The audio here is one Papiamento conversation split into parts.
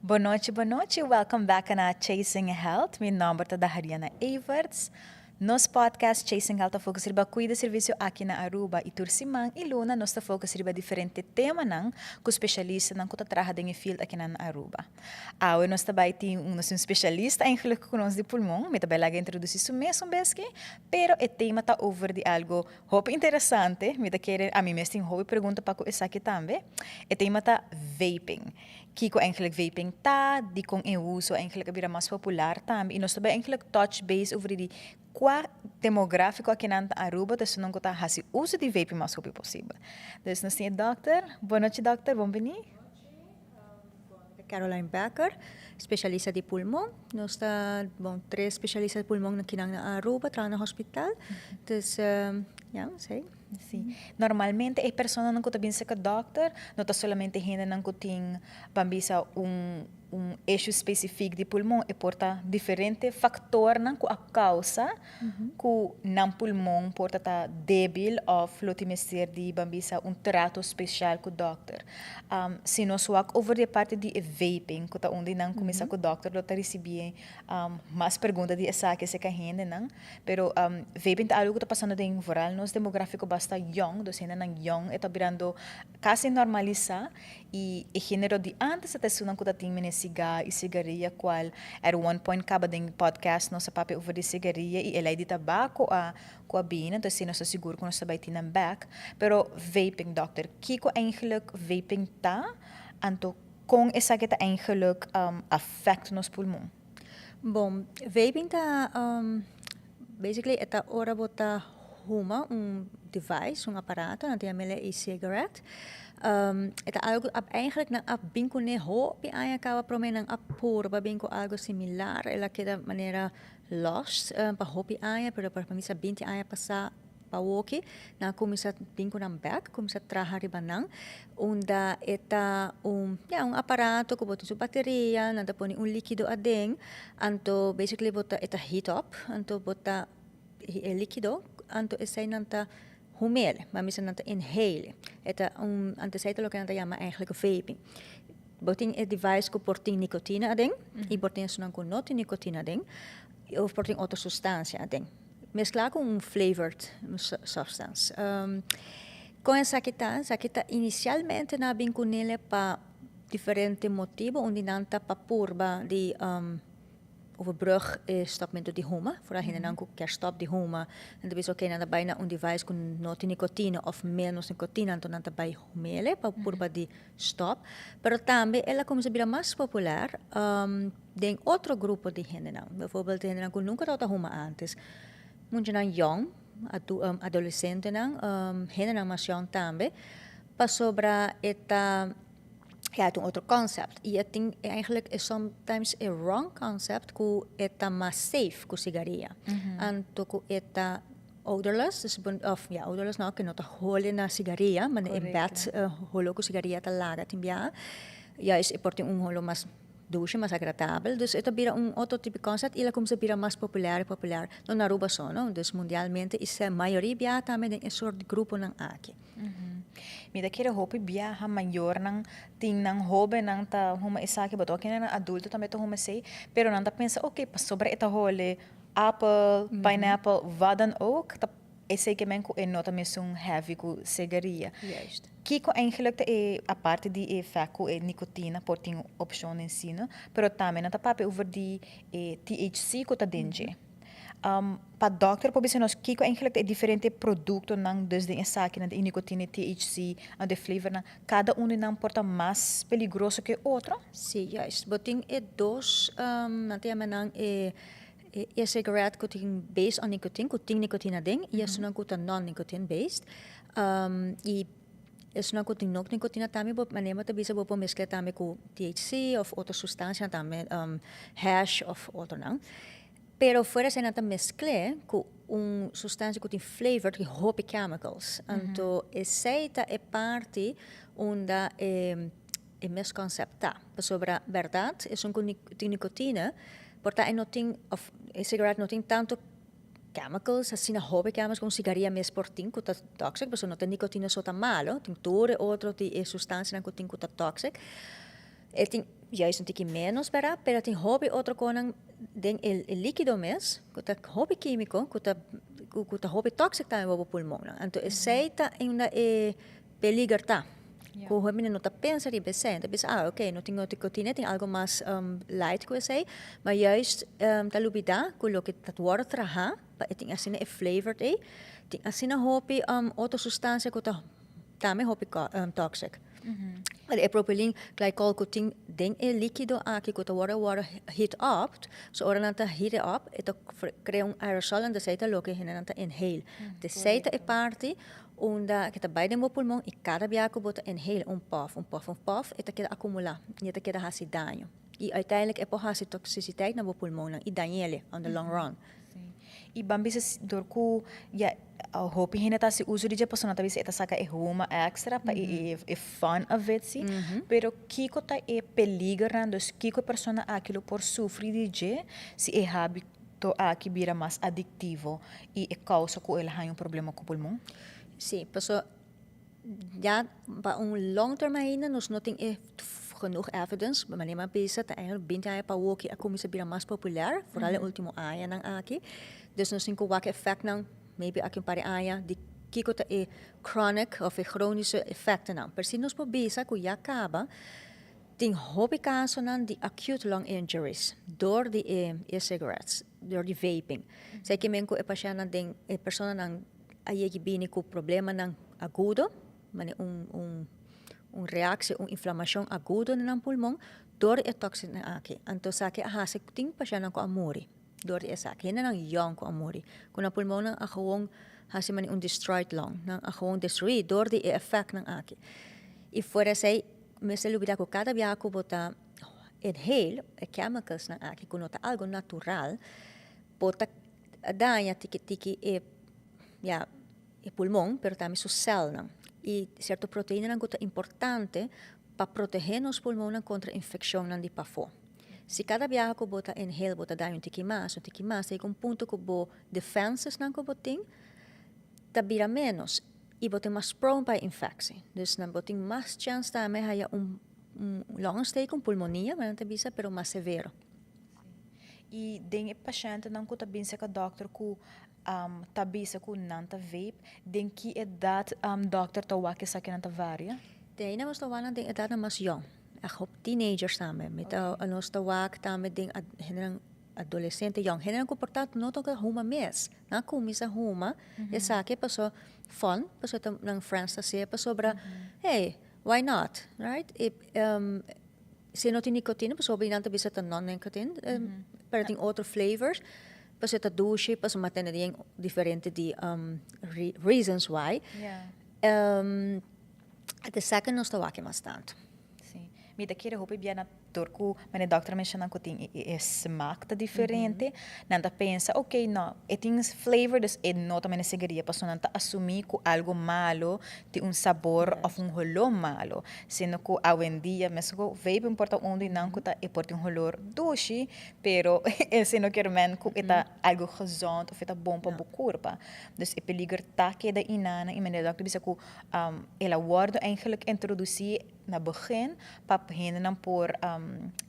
Bon nochi, bon nochi. Welcome back na Chasing Health. Mi nomber ta Dahariana Everts. Nos podcast Chasing Health ta focus riba cuido servicio aki na Aruba y tur siman y luna nos ta focus riba diferente temanan cu specialistanan cu ta traha den e field aki na Aruba. Awe nos ta bay tin un specialista eigenlijk cu nos di pulmon. Mi ta bay laga introduci su mes un beski, pero e tema ta over di algo hopi interesante. Mi ta kere, ami mes tin hopi pregunta pa cu esaki tambe. E tema ta vaping. Kiko eigenlijk vaping ta, di con e uso eigenlijk a bira mas popular tambe. Y nos ta bay eigenlijk touch base over di cua demografico aki na Aruba ta esunnan cu ta haci uso di vaping mas hopi posibel. Dus nos tin e dokter. Bon nochi, dokter, bon bini. Caroline Becker, specialista di pulmon. Nos ta, bon, tres specialista di pulmon aki na Aruba, traha na hospital. Dus, ja, si. Si. Normalmente e personanan cu ta bin cerca dokter no ta solamente hendenan cu tin, ban bisa, un issue specific di pulmon, e por ta diferente factornan cu a causa cu nan pulmon por ta debil of lo tin mester di, ban bisa, un trato special cu dokter. Si nos wak over di e parti di e vaping, cu ta un di nan cuminsa cu dokter lo ta ricibi mas pregunta di esaki acerca hendenan, pero vaping ta algo cu ta pasando den vooral nos demografico basta young, dus hendenan young e ta birando casi normalisa y e genero di antes ta esunnan cu ta tin mene siga y sigaria, cual at one point caba den podcast nos a papia over di sigaria y e ley di tabaco a cu a bini, entonces si nos ta sigur cu nos ta bay tin nan back. Pero vaping, dokter, kico eigenlijk vaping ta, anto con esaki ta eigenlijk affect nos pulmon? Bon, vaping ta basically e ta ora bo ta huma un device, un aparato, nan ta yam'e e-cigarette. E ta algo eigenlijk nan a bin cune hopi aña caba prome nan a purba bin cu algo similar. El a keda manera lost pa hopi aña, pero pa mi sa 20 aña pasa pa awoki nan a cuminsa bin cu nan bek, cuminsa traha riba nan, unda e ta un, ja, un aparato cu bo tin su bateria, nan ta pone un likido aden, anto basically bo ta, e ta heat up, anto bo ta e likido, anto esey nan ta hum'el, ma misa nan ta inhale. E ta un, anto esey ta loke nan ta yama eigenlijk vaping. Bo tin e device cu por tin nicotina aden y por tin esunnan cu no tin nicotina aden of por tin otro sustancia aden mezcla cu un flavored substance. Con esaki ta? Esaki ta inicialmente nan a bin cu nele pa diferente motibo. Un di nan ta pa purba di overbrug e stopmento di huma, vooral hendenan cu kier stop di huma, nan ta bisa ok, nan ta bay na un device cu no tin nicotina of menos nicotina, anto nan ta bay humele pa purba di stop. Pero tambe el a cuminsa bira mas popular den otro grupo di hendenan, bijvoorbeeld hendenan cu nunca tabata huma antes, muchanan yong, adolescentenan, hendenan mas yong tambe, pasobra e ta, ja, e ta un otro concept y e tin eigenlijk e sometimes e wrong concept cu e ta mas safe cu sigaria, anto cu e ta odorless, dus of ja, odorless no, cu no ta hole na sigaria, manera e bad holo cu sigaria ta laga tin biaha, juist e por tin un holo mas dushi, mas agradabel, dus e ta bira un otro tipo di concept y el a cuminsa bira mas popular y popular, no na Aruba so no, dus mundialmente y se mayoria biaha tambe den e soort di gruponan aki. Mi ta kere hopi biaha mayornan tin nan hobennan ta huma esaki, but ook nan adulto tambe ta huma esey, pero nan ta pensa ok, pasobra e ta hole apple, pineapple, wat dan ook, ta esey ke men ku e no ta mesun heavy ku sigaria. Kiko eigenlijk ta e, aparte di e fact ku e nicotina por tin opcion den si no, pero tambe nan ta papia over di e THC ku ta den dje. Pa dokter por bisa nos kiko eigenlijk ta e diferente productonan dus den esakinan, di e nicotina, e THC, anto e flavornan, cada un di nan por ta mas peligroso ke otro? Si, juist. Bo tin e dos, nan ta yama nan e e-cigarette ku tin based on nicotine, ku tin nicotina aden, i esunnan ku ta non-nicotine based. I esunnan ku tin no nicotina tambe bo manera bo ta bisa bo por meskla tambe ku THC òf otro sustansianan tambe, hash òf otronan. Pero fuera esei nan ta meskl'é ku un sustansia ku tin flavor, tin hopi chemicals. Anto esei ta e parti unda e e misconcept ta. Pasobra bèrdat esun ku tin nicotina por ta e no tin òf e sigaret no tin tantu chemicals asina hopi chemicals ku un sigaria mes por tin ku ta toxic pasobra no ta nicotina so ta malo tin tur e otro di e sustansianan ku tin ku ta toxic. E tin juist un tiki menos bera, pero tin hopi otro konan den e likido mes, ku ta hopi kimiko, ku ta hopi toxic tambe pa bo pulmonnan. Anto esei ta unda e peliger ta. Ku hopi no ta pensa riba esei, ta bisa, "Ah, ok, no tin nicotina, tin algo mas light ku esei," maar juist ta lubida ku loke ta wòrdu traha, pa e tin asina e flavor ei, tin asina hopi otro sustansia ku ta tambe hopi toxic. E propylene glycol ku tin den e likido aki ku ta wòrdu heat up, so ora nan ta heat it up, e ta krea un aerosol en esei ta loke hendenan ta inhale. Esei ta e parti unda ku ta bai den bo pulmon i kada bia ku bo ta inhale un puff, un puff, un puff, e ta keda akumulá i e ta keda hasi daño. I uiteindelijk e por hasi toxiciteit na bo pulmonnan i dañ'é on the long run. I ban bisa dor ku ya hopi hende ta hasi uso di dje, pasobra nan ta bisa e ta saka e huma extra pa e fun of it si. Pero kiko ta e peligernan, dus kiko e persona aki lo por sufri di dje si e habito aki bira mas adiktivo i e kousa ku el a haña un problema ku pulmon? Sí, paso ya pa un long term ainda nos no tin e genoeg evidence, manera mi a bisa ta eigenlijk 20 aña pa awoki a kuminsá bira mas popular, vooral e último añanan aki. Dus nos tin ku wak effectnan maybe aki un par di aña di kiko ta e chronic of e chronische effectennan. Pero si nos por bisa ku ya kaba tin hopi kasonan di acute lung injuries dor di e e-cigarettes, dor di vaping. Esei ke men ku e pashèntnan den e personanan a yegi bini ku problemanan agudo, manera un reaksie, un inflamashon agudo den nan pulmon dor di e toxina aki. Anto esaki a hasi ku tin pashèntnan ku a muri dor di esaki. Hendenan yòn ku a muri, ku nan pulmonnan a gewoon hasi manera un destroyed lung, nan a gewoon destruí dor di e efèktnan aki. I fuera esei mester lubida ku kada biaha ku bo ta inhale e chemicalsnan aki ku no ta algo natural, bo ta daña tiki tiki e, ya, e pulmon, pero tambe su celnan. I cierto proteínanan ku ta importante pa protehé nos pulmonnan kontra infekshonnan di pafó. Si kada biaha ku bo ta inhale bo ta daña un tiki mas, un tiki mas, ta yega un punto ku bo defensesnan ku bo tin ta bira ménos i bo tin mas prone pa e infeksie. Dus nan bo tin mas chèns tambe haya un longontsteking, un pulmonia, nan ta bisa, pero mas severo. I den e pashèntenan ku ta bin serka dòkter ku ta bisa ku nan ta vape, den ki edat dòkter ta wak esakinan ta varia? Den ainda nos ta wak nan den edatnan mas yòn, ègt hopi teenagers tambe. Mi ta nos ta wak tambe den hendenan adolesente yòn, hendenan ku por ta no ta huma mes, nan a kuminsá huma esaki pasobra fun, pasobra ta nan friends ta hasié pasobra hey, why not, right? I si no tin nikotina pasobra nan ta bisa ta non-nicotine, pero tin otro flavors, pasobra ta dushi, pasobra mi a tende den diferente di reasons why. The second nos ta wak mas tantu. Sí. Mi ta kere hopi bia na dor ku manera dòkter a menshoná ku tin e smaak ta diferente, nan ta pensa, ok, no, e tin flavor dus e no ta mene sigaria pasobra nan ta asumí ku algo malo tin un sabor òf un holó malo, siendo ku awendia mes ku vaping por ta un di nan ku ta e por tin un holor dushi, pero esei no kier men ku e ta algo gezond òf e ta bon pa bo kurpa. Dus e peliger ta keda inana i manera dòkter bisa ku el a wòrdu eigenlijk introdusí na begin pa hendenan por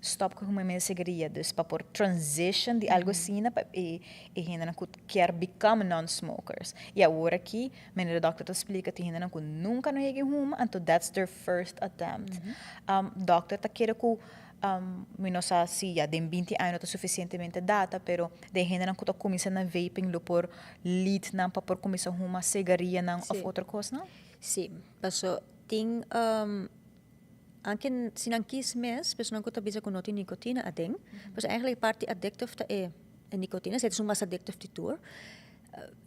stop ku huma sigaria, dus pa por transition di algo asina pa e hendenan ku kier become non-smokers. I awor aki manera dòkter ta splika tin hendenan ku nunka no yega huma, anto that's their first attempt. Dòkter ta kere ku mi no sa si ya den 20 aña no ta sufisientemente data, pero den hendenan ku ta kuminsá na vaping lo por lead nan pa por kuminsá huma sigarianan òf otro kosnan? Sí, paso tin anke si nan kies mes, personanan ku ta bisa ku no tin nikotina aden, pues eigenlijk e parti addictive ta e nikotina, esei ta esun mas addictive di tur.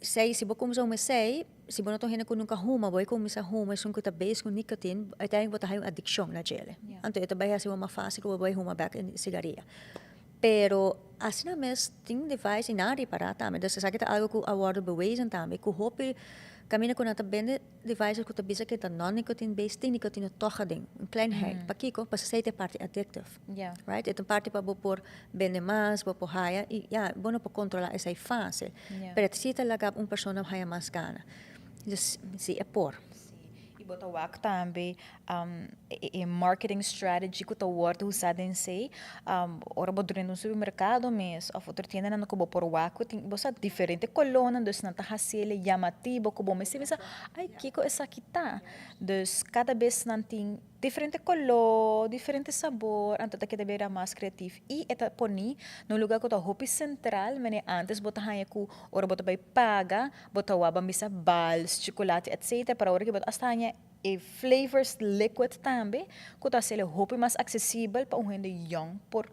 Esei si bo kuminsá huma esei, si bo no ta un hende ku nunka huma, bo a kuminsá huma esun ku ta base ku nikotin, uiteindelijk bo ta haña un adikshon na djele. Anto e ta bai hasi bo mas fásil ku bo bai huma bèk e sigaria. Pero asina mes tin device i nan a ripará tambe, dus esaki ta algu ku a wòrdu bewezen tambe, ku hopi kaminda ku nan ta bende devices ku ta bisa ku ta non-nicotine based, tin nicotina tòg aden, un kleinheid. Pakiko? Pasobra esei ta e parti addictive, right? E ta un parti pa bo por bende mas, bo por haya i ya, bo no por kontrolá esei fásil. Pero si ta laga un persona haya mas gana. Dus si e por. Sí. Bo ta wak tambe e marketing strategy ku ta wòrdu usá den esei. Ora bo drenta un supermerkado mes òf otro tiendanan ku bo por wak ku tin bo sa diferente kolónan, dus nan ta hasi el yamativo ku bo mester bisa, ai, kiko esaki ta? Dus kada bes nan tin diferente koló, diferente sabor, anto ta keda bira mas kreatif i e ta poni na un lugá ku ta hopi sentral, manera antes bo ta haña ku ora bo ta bai paga bo ta wak bisa bals, chocolate, etcetera, pero awor aki bo ta hasta haña e flavors liquid tambe ku ta hasiel hopi mas aksesibel pa un hende yòn por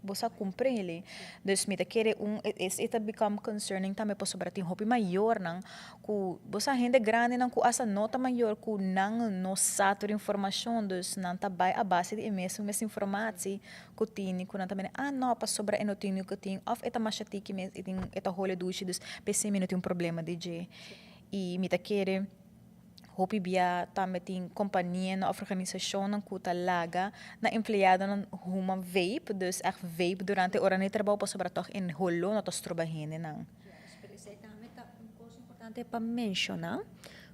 bo sa kumpr'e. Dus mi ta kere un e ta become concerning tambe pasobra tin hopi mayornan ku bo sa hende grandinan ku asta no ta mayor ku nan no sa tur informashon, dus nan ta bai a base di e mesun mes informatie ku tini ku nan ta mira, ah, no, pasobra e no tin nikotin òf e ta masha tiki mes e tin e ta hole dushi, dus p'esei mi no tin un problema di dje. I mi ta kere hopi bia tambe tin kompanianan òf organisashonnan ku ta laga nan empleadonan huma vape, dus ègt vape durante ora di trabou pasobra tòg e holó no ta stroba hendenan. Juist, pero esei tambe ta un kos importante pa menshoná,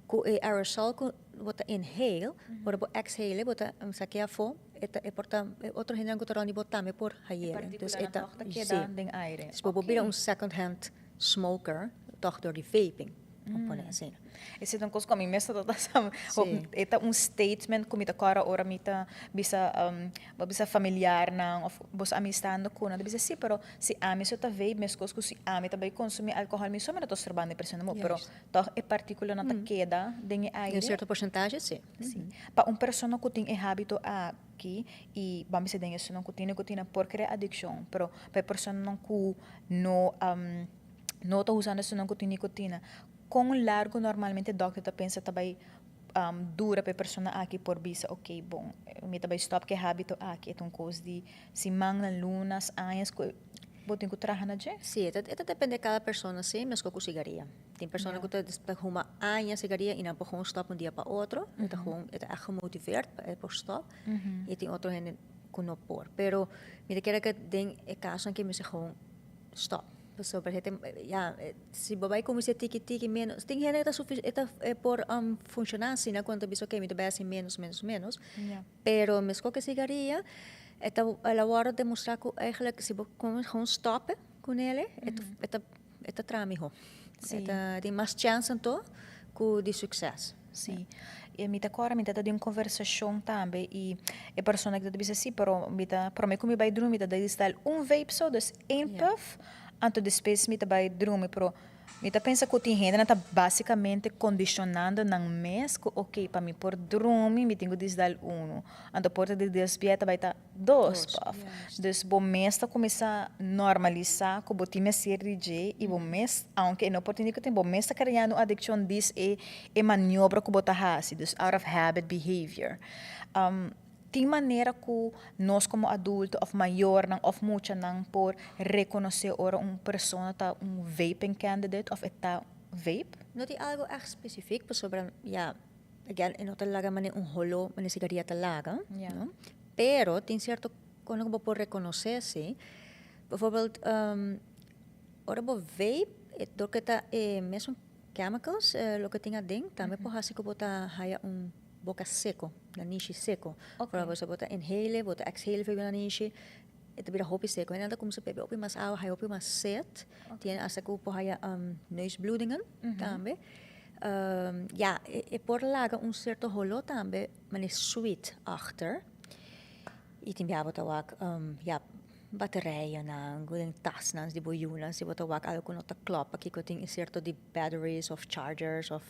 ku e aerosol ku bo ta inhale, ora bo exhale bo ta sak'é afó, e ta e por ta e otro hendenan ku ta rònt di bo tambe por E hay'é. Dus e partíkulanan ta, tòg ta sí. keda den aire. Dus bo por bira un second hand smoker tòg dor di vaping, bo pone asina. Esei ta un kos ku ami mes ta ta sa. E ta un statement ku mi ta kòrda ora mi ta bisa bo bisa familiarnan òf boso amistadnan ku nan ta bisa, si, pero si ami so ta vape meskos ku si ami ta bai konsumí alkohòl mi so mi no ta strobando e persona mo, pero tòg e partíkulanan ta keda den e Den aire. sierto porsentahe, si. Si. Pa un persona ku tin e hábito aki i ban bisa den esunnan ku tin nikotina por krea adikshon, pero pa e personanan ku no no ta usando esunnan ku tin nikotina, kon largu normalmente dòkter ta pensa ta bai dura pa e persona aki por bisa, ok, bon, mi ta bai stòp ku e hábito aki? E ta un kos di simannan, lunas, añas ku bo tin ku traha na dje? Si, e ta e ta depende kada persona, si, meskos ku sigaria. Tin persona ku ta ta huma aña sigaria i nan por gewoon stòp un dia pa otro, e ta gewoon e ta ègt gemotiveerd pa e por stòp, i tin otro hende ku no por. Pero mi ta kere ku den e kasonan ke mester gewoon stòp, pasobra e ta ya si bo bai kuminsá tiki tiki ménos, tin hende ku ta sufi e ta e por funshoná asina ku nan ta bisa ok mi ta bai hasi ménos ménos ménos, pero meskos ku e sigaria e ta el a wòrdu demostrá ku eigenlijk si bo gewoon stòp kunele e ta e ta E ta traha mihó. E ta tin mas chèns anto ku di sukses. Sí. I mi ta kòrda mi ta di un konversashon tambe i e persona ki ta bisa sí, pero mi ta promé ku mi bai drumi mi ta dal stal un vape so, dus één puff, anto despues mi ta bai drumi, pero mi ta pensa ku tin hendenan ta básikamente kondishonando nan mes ku oke pa mi por drumi mi tin ku disdal unu, anto por ta di dos bia ta bai ta dos puff. Dus bo mes ta kuminsá normalisá ku bo tin mester di dje i bo mes, aunke e no por tin nikotin, bo mes ta kreando un adikshon dis e e maniobra ku bo ta hasi, dus out of habit behavior. Tin manera ku nos komo adulto òf mayornan òf muchanan por rekonosé ora un persona ta un vaping candidate òf e ta vape? No tin algu ègt spesifik pasobra ya again e no ta laga manera un holó manera sigaria ta laga, no? Pero tin cierto cosnan cu bo por reconoce si. Bijvoorbeeld ora bo vape dor cu ta e mesun chemicals loke tin aden tambe por haci cu bo ta haya un boca seco, nanishi seco. Ora bo ta inhale, bo ta exhale via bo nanishi e ta bira hopi seco. Hende ta cuminsa bebe hopi mas awa, haya hopi mas sed. Tin hasta cu por haya neusbloedingen tambe. Ya, e por laga un cierto holo tambe, manera sweet achter. Y tin bia bo ta wak, ya, baterijanan, cu den tasnan di bo yunan, si bo ta wak algo cu no ta klop, pakico tin e cierto di batteries of chargers of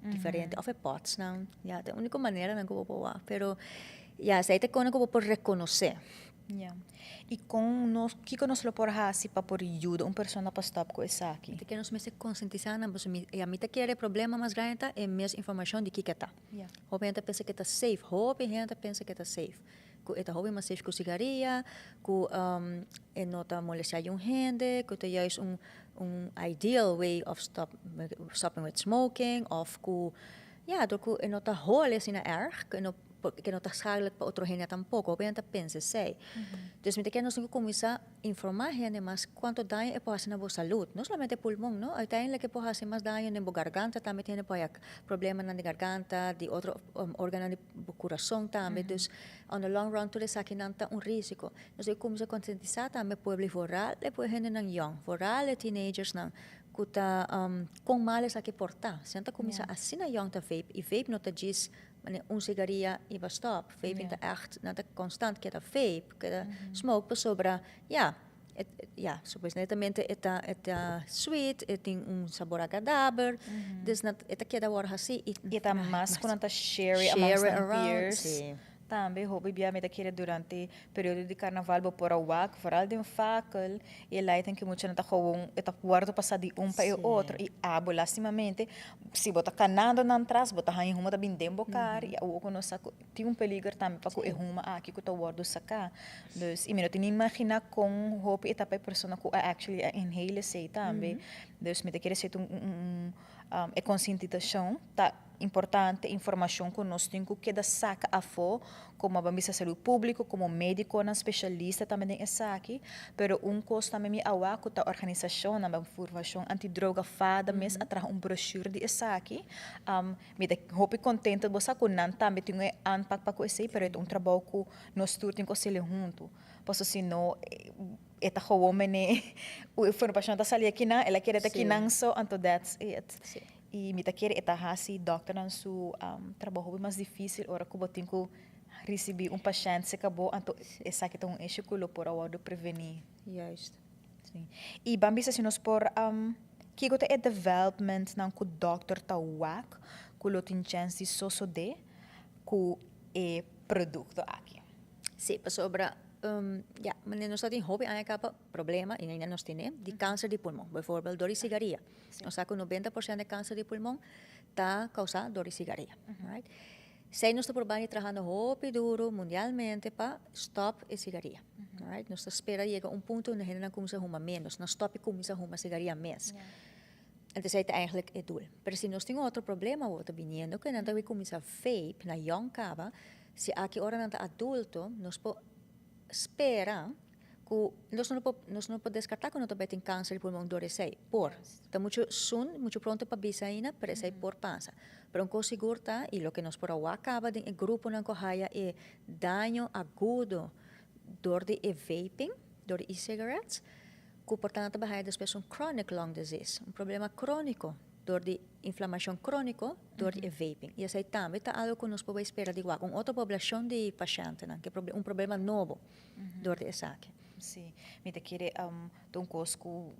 diferente, of e potsnan. Ya, ta e unico maneranan cu bo por wak. Pero, ya, esey ta e cosnan cu bo por reconoce. Ya. I kon nos, kiko nos lo por hasi pa por yuda un persona pa stòp ku esaki? Mi ta kere nos mester konsientisá nan, pasobra mi, ya, mi ta kere e problema mas grandi ta e misinformashon di kiko e ta. Hopi hende ta pensa ku e ta safe, hopi hende ta pensa ku e ta safe, ku e ta hopi mas safe ku sigaria, ku e no ta molestiá yun hende, ku ta juist un un ideal way of stop stopping with smoking, òf ku, ya, dor ku e no ta hole asina erg, ku e no. Ku no ta schadelijk pa otro hende tampoko. Hopi hende ta pensa esei. Dus mi ta kere nos tin ku kuminsá informá hende mas kuantu daño e por hasi na bo salud. No solamente pulmon, no. Uiteindelijk e por hasi mas daño den bo garganta tambe. Tin hende por haya problemanan di garganta, di otro organonan di bo kurason tambe. Dus on the long run tur esakinan ta un risiko. Nos tin ku kuminsá konsientisá tambe pueblo i vooral e hendenan yòn, vooral e teenagersnan ku ta kon mal esaki por ta. Si nan ta kuminsá asina yòn ta vape i vape no ta djis manera un sigaria i bo stop. Vaping ta echt, nan ta constant keda vape, keda smoke pasobra ya, ya, supuestamente e ta sweet, e tin un sabor agradabel, dus nan e ta keda wòrdu hasi i E ta mas ku nan ta share it amongst share nan around, peers. Si. Tambe hopi bia mi ta kere durante periodo di karnaval bo por a wak, vooral den fakel, e lighting ku mucha nan ta gewoon e ta wòrdu pasá di un pa e otro i abo lastimamente si bo ta kanando nan tras bo ta haña huma ta bin den bo kar i awor ku nos sa ku tin un peliger tambe pa ku e huma aki ku ta wòrdu saká. Dus i mi no tin ni imaginá kon hopi e ta pa e persona ku a actually a inhale esei tambe. Dus mi ta kere esei ta un e konsientisashon ta importante, informashon ku nos tin ku keda saka afó komo ban bisa salud públiko, komo médikonan spesialista tambe den esaki. Pero un kos tambe mi a wak ku ta organisashonnan ban formashon antidroga FADA mes a traha un brochure di esaki. Mi ta hopi kontento bo sa ku nan tambe tin un aanpak pa ku esei, pero e ta un trabou ku nos tur tin ku hasiel huntu. Pasobra si no e ta gewoon mene informashon ta sali akinan, el a kere ta akinan so, anto that's it. I mi ta kere e ta hasi dòkternan su trabou hopi mas difísil ora ku bo tin ku risibí un pashènt serka bo, anto esaki ta un issue ku lo por a wòrdu prevení. Juist. Si. I ban bisa si nos por kiko ta e developmentnan ku dòkter ta wak ku lo tin chèns di sosodé ku e produkto aki? Si, pasobra ya, manera nos ta tin hopi aña kaba problema, i ainda nos tene, di kanser di pulmon, bijvoorbeeld dor di sigaria. Nos sa ku 90% di kanser di pulmon ta kousá dor di sigaria. Right? Esei nos ta probando i trahando hopi duru mundialmente pa stòp e sigaria. Right? Nos ta spera yega un punto unda hendenan kuminsá huma ménos, nan stòp i kuminsá huma sigaria mes. Entonces esei ta eigenlijk e doel. Pero si nos tin otro problema awor ta biniendo ku nan ta kuminsá vape na yòn kaba, si aki ora nan ta adulto, nos por spera ku nos no por deskartá ku nan ta bai tin kanser di pulmon dor esei. Por. Ta muchu soon, muchu pronto pa bisa ainda, pero esei por pasa. Pero un kos sigur ta, i loke nos por a wak kaba den e gruponan ku haya e daño agudo dor di e vaping, dor di e-cigarettes, ku por tanto ta haya despues un chronic lung disease, un problema króniko dor di inflamashon króniko dor di e vaping. I esei tambe ta algu ku nos por bai spera di wak un otro poblashon di pashentenan, ku un problema nobo dor di esaki. Si, mi ta kere ta un kos ku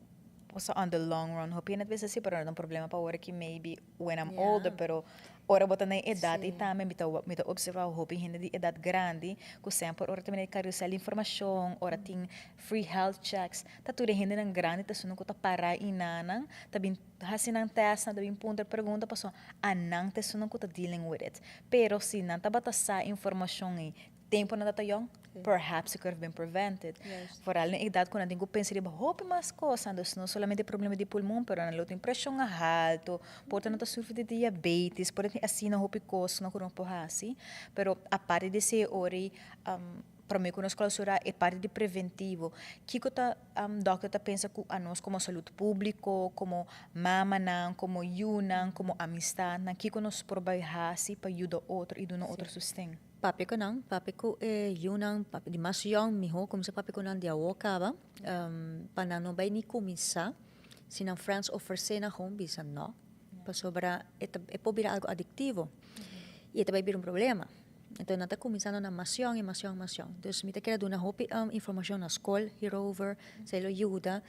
on the long run hopi hende ta bisa si, pero no ta un problema pa ora ki maybe when I'm older, pero ora bo ta na e edat i tambe mi ta observá hopi hende di edat grandi ku semper ora ta mira e karusel di informashon, ora tin free health checks, ta tur e hendenan grandi ta esun ku ta pará i nanan ta bin hasi nan test, nan ta bin puntra pregunta pasobra anan ta esunnan ku ta dealing with it. Pero si nan tabata sa informashon ei tempu nan tabata yòn, perhaps it could have been prevented. Vooral na edat ku nan tin ku pensa riba hopi mas kosnan, dus no solamente problema di pulmon, pero nan lo tin preshon haltu, por ta nan ta sufri di diabetes, por ta tin asina hopi kosnan ku nan por hasi. Pero aparte di esei ora ei, promé ku nos klausurá e parti di preventivo, kiko ta dòkter ta pensa ku anos komo salud públiko, komo mamanan, komo yunan, komo amistatnan, kiko nos por bai hasi pa yuda otro i duna otro sosten? Papia ku nan, papia ku e yunan, papia di mas yòn mihó kuminsá papia ku nan di awor kaba, pa nan no bai ni kuminsá. Si nan friends ofresé nan gewoon bisa no, pasobra e ta e por bira algu adiktivo i e ta bai bira un problema. Enton nan ta kuminsando na mas yòn i mas yòn mas yòn. Dus mi ta kere duna hopi informashon na skol hierover, esei lo yuda.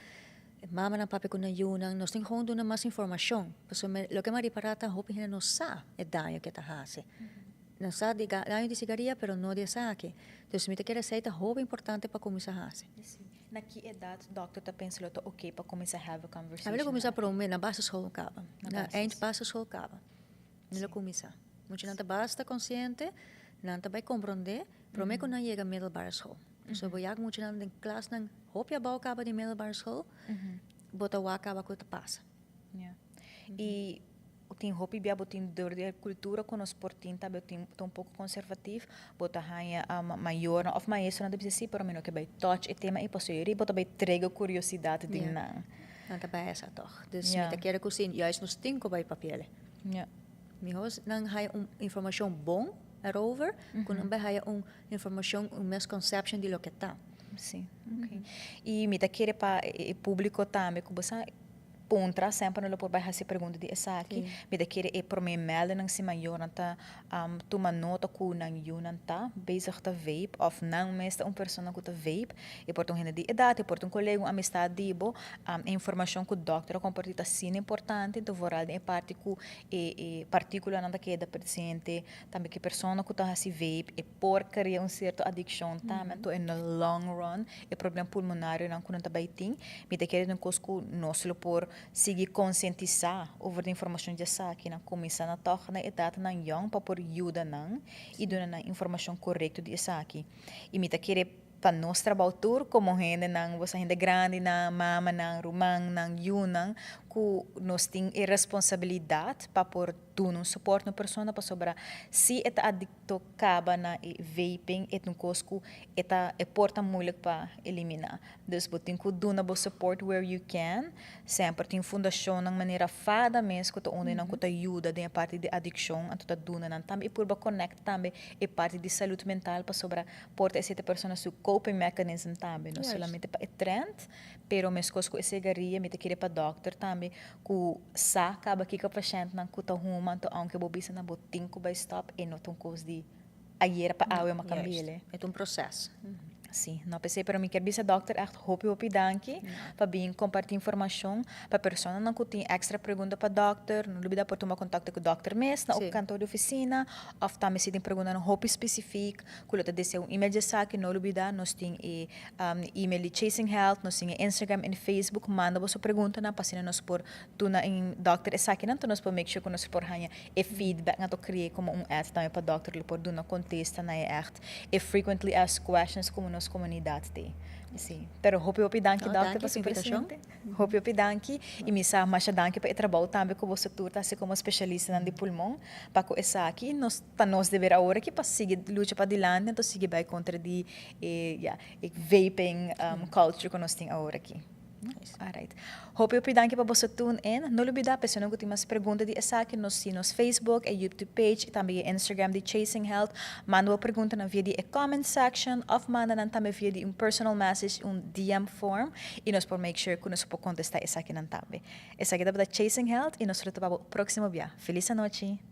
Mamanan papia ku nan yunan, nos tin gewoon duna mas informashon, pasobra loke mi a ripará ta hopi hende no sa e daño ke ta hasi. Nan sa di daño di sigaria, pero no di esaki. Dus mi ta kere esei ta hopi importante pa kuminsá hasi. Si. Na ki edat dòkter ta pensa lo ta oké pa kuminsá have a conversation? Mi lo kuminsá promé na basisschool kaba. Na eind basisschool kaba. Mi lo kuminsá. Muchanan ta basta konsiente, nan ta bai komprondé promé ku nan yega middelbare school. So bo jak muchanan den klasnan hopi abou kaba di middelbare school, bo ta wak kaba ku ta pasa. Ja. I. Tin hopi bia bo tin dor di e cultura cu nos por tin tambe tin ta un poco conservatief, bo ta haya mayornan of maestronan ta bisa si pero mi no ke bay touch e tema ey pasobra yori bo ta bay trega curiosidad den nan. Nan ta bay esa toch. Dus mi ta kere cu si juist nos tin cu bay papiele. Miho nan haya un informacion bon erover cu nan bay haya un informacion, un misconception di loke ta. Si, ok. Y mi ta kere pa e publico tambe cu bo sa puntra, semper nan lo por bai hasi pregunta di esaki. Mi ta kere e prome meldennan si mayornan ta tuma nota ku nan yunan ta bezig ta vape of nan mes ta un persona ku ta vape. E por ta un hende di edat, e por ta un kolega, un amistad di bo. E informashon ku dòkter a kompartí ta asina importante, enton vooral den e parti ku e e partíkulanan ta keda presente, tambe ku e persona ku ta hasi vape e por krea un sierto adikshon tambe, anto in the long run e problem pulmonarionan ku nan ta bai tin. Mi ta kere ta un kos ku nos lo por sigui konsientisá over di informashon di esaki, nan kuminsá na tòg na edatnan yòn pa por yuda nan i duna nan informashon korekto di esaki. I mi ta kere pa nos trabou tur komo hendenan, boso hende grandinan, mamanan, rumannan, yunan, ku nos tin e responsabilidat pa por duna un soport na un persona pasobra si e ta adikto kaba na e vaping e ta un kos ku e ta e por ta moeilijk pa eliminá. Dus bo tin ku duna bo support where you can. Semper tin fundashonnan manera fada mes ku ta unda nan ku ta yuda den e parti di adikshon anto ta duna nan tambe i purba connect tambe e parti di salud mental pasobra por ta esei ta persona su coping mechanism tambe no solamente pa e trend pero meskos ku e sigaria mi ta kere pa dòkter tambe ku sa kaba kiko pashèntnan ku ta huma anto aunke bo bisa nan bo tin ku bai stòp e no ta un kos di ayera pa awe ma kambi'el. E ta un proses. Si, no p'esei pero mi kier bisa dòkter ègt hopi hopi danki pa bin kompartí informashon pa personanan ku tin èkstra pregunta pa dòkter no lubida por tuma kontakto ku dòkter mes na kantor di ofisina òf tambe si tin preguntanan hopi spesifik ku lo ta desea un email di esaki no lubida nos tin e Email di Chasing Health, nos tin e Instagram en Facebook, manda boso preguntanan pa asina nos por duna en dokter esakinan, enton nos por make sure ku nos por haña e feedback nan to krea komo un ad tambe pa dokter lo por duna kontesta na e echt e frequently asked questions komo nos komunidat te. Si, pero hopi hopi danki dokter pa su presente. Hopi hopi danki y mi sa masha danki pa e trabou tambe cu boso tur ta haci como specialistanan di pulmon pa cu esaki nos ta nos deber awor aki pa sigui lucha padilanti anto sigui bay contra di e ya e vaping culture cu nos tin awor aki. Alright. Hopi hopi danki pa boso tune in. No lubida personanan cu tin mas pregunta di esaki nos tin nos Facebook e YouTube page y tambe e Instagram di Chasing Health. Manda bo preguntanan via di e comment section of manda nan tambe via di un personal message un DM form y nos por make sure cu nos por contesta esakinan tambe. Esaki tabata Chasing Health y nos lo topa bo próximo bia. Feliz anochi!